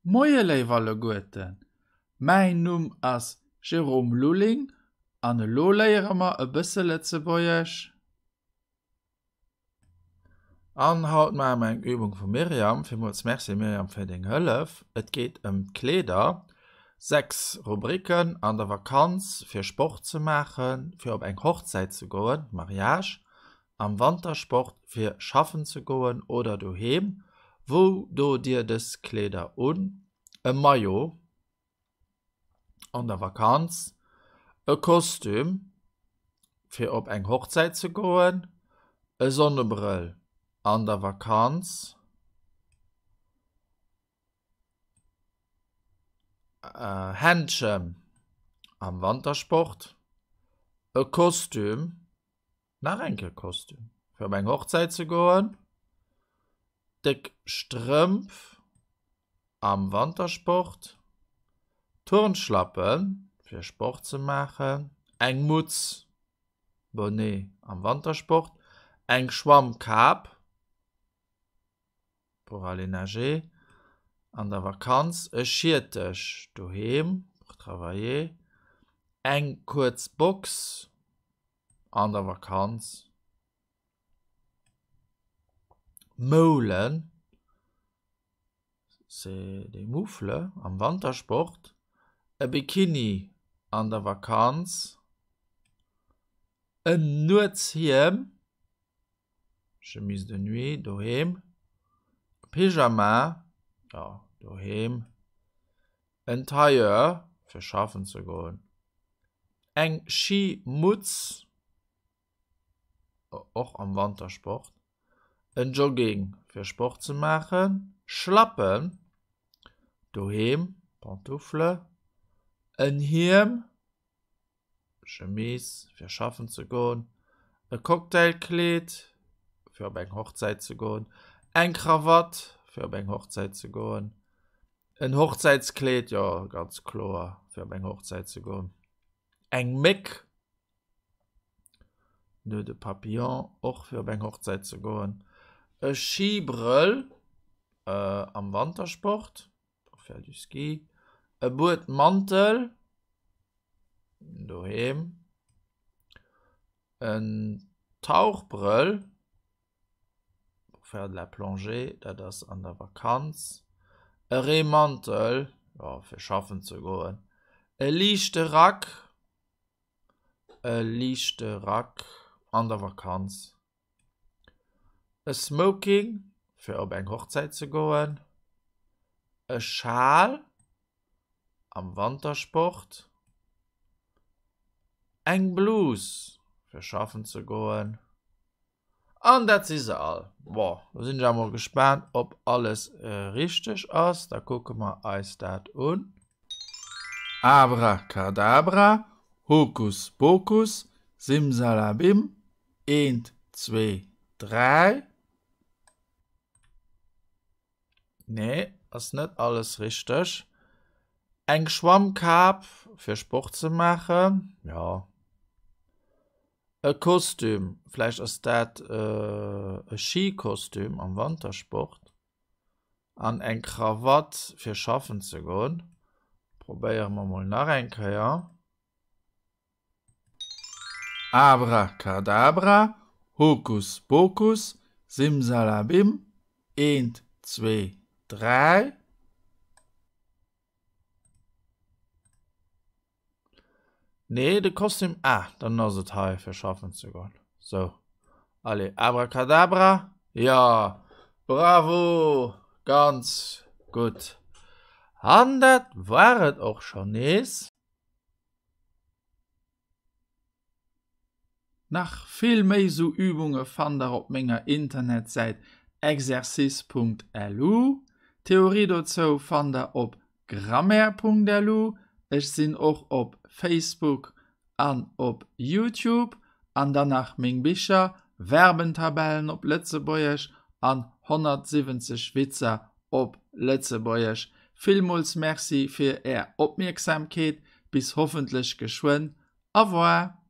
Moie léif alleguerten, mäin Numm ass Jérôme Lulling an elo léiere mer e bësse Lëtzebuergesch. An haut maache mer eng Übung vum Myriam. Villmools Merci Myriam fir deng Hëllef. Et geet ëm d'Kleeder. 6 Rubriken, An der Vakanz, fir Sport ze maachen, fir op eng Hochzäit ze goen, Mariage, Am Wantersport fir schaffen ze goen oder doheem? Wou do dir dës Kleeder un? E Maillot an der Vakanz, e Kostüm fir op eng Hochzäit ze goen, e Sonnebrëll an der Vakanz, Händschen am Wantersport, e Kostüm Nach eng Kéier Kostüm fir op eng Hochzäit ze goen, déck Strëmp am Wantersport, Turnschlappe fir Sport ze maachen, eng Mutz, Bonnet am Wantersport, eng Schwammkap pour aller nager an der Vakanz, e Schiertech doheem pour travailler, eng kuerz Box an der Vakanz, Moulen, c'est des moufles am Wantersport, e Bikini an der Vakanz, en Nuetshiem, Chemise de nuit doheem, Pyjama, jo doheem, en Tailleur fir schaffen ze goen, eng Skimutz, och am Wantersport, en Jogging fir Sport ze maachen, Schlappen doheem, Pantoufle, en Hiem, Chemise fir schaffen ze goen, e Cocktailkleed fir op eng Hochzäit ze goen, eng Krawatt fir op eng Hochzäit ze goen, en Hochzäitskleed, jo ganz kloer fir op eng Hochzäit ze goen, eng Méck, Nœud de papillon, och fir op eng Hochzäit ze goen, e Schibrëll am Wantersport. Pour faire du ski. E Buedmantel doheem. En Tauchbrëll pour faire de la plongée, dat ass an der Vakanz. E Reemantel, jo, fir schaffen ze goen. E liichte Rack, e liichte Rack an der Vakanz. E Smoking fir op eng Hochzäit ze goen, e Schal am Wantersport, eng Blus fir schaffen ze goen an dat si se all. Bon, do sinn ech awer mol gespaant ob alles richteg ass, da kucke mer eis dat un. Abracadabra, Hokus Pokus, Simsalabim, Eent, zwee, dräi. Nee, ass net alles richteg. Eng Schwammkap fir Sport ze maachen, jo. E Kostüm, vläicht ass dat e Skikostüm am Wantersport. An eng Krawatt fir schaffen ze goen. Probéiere mer mol nach eng Kéier. Abracadabra, Hokus Pokus, Simsalabim, eent, zwee, dräi. Nee, de Kostüm, ah, dann ass et hei fir schaffen ze goen. Sou, allez, Abracadabra, jo, bravo, ganz gutt. An dat war et och schonn nees. Nach vill méi sou Übunge fannt der op menger Internetsäit exercice.lu. D'Theorie dozou fannt der op grammaire.lu. Ech sinn och op Facebook an op Youtube. An dann nach meng Bicher, Verbentabellen op Lëtzebuergesch an 170 Witzer op Lëtzebuergesch. Villmools Merci fir är Opmierksamkeet, bis hoffentlech geschwënn. Au revoir!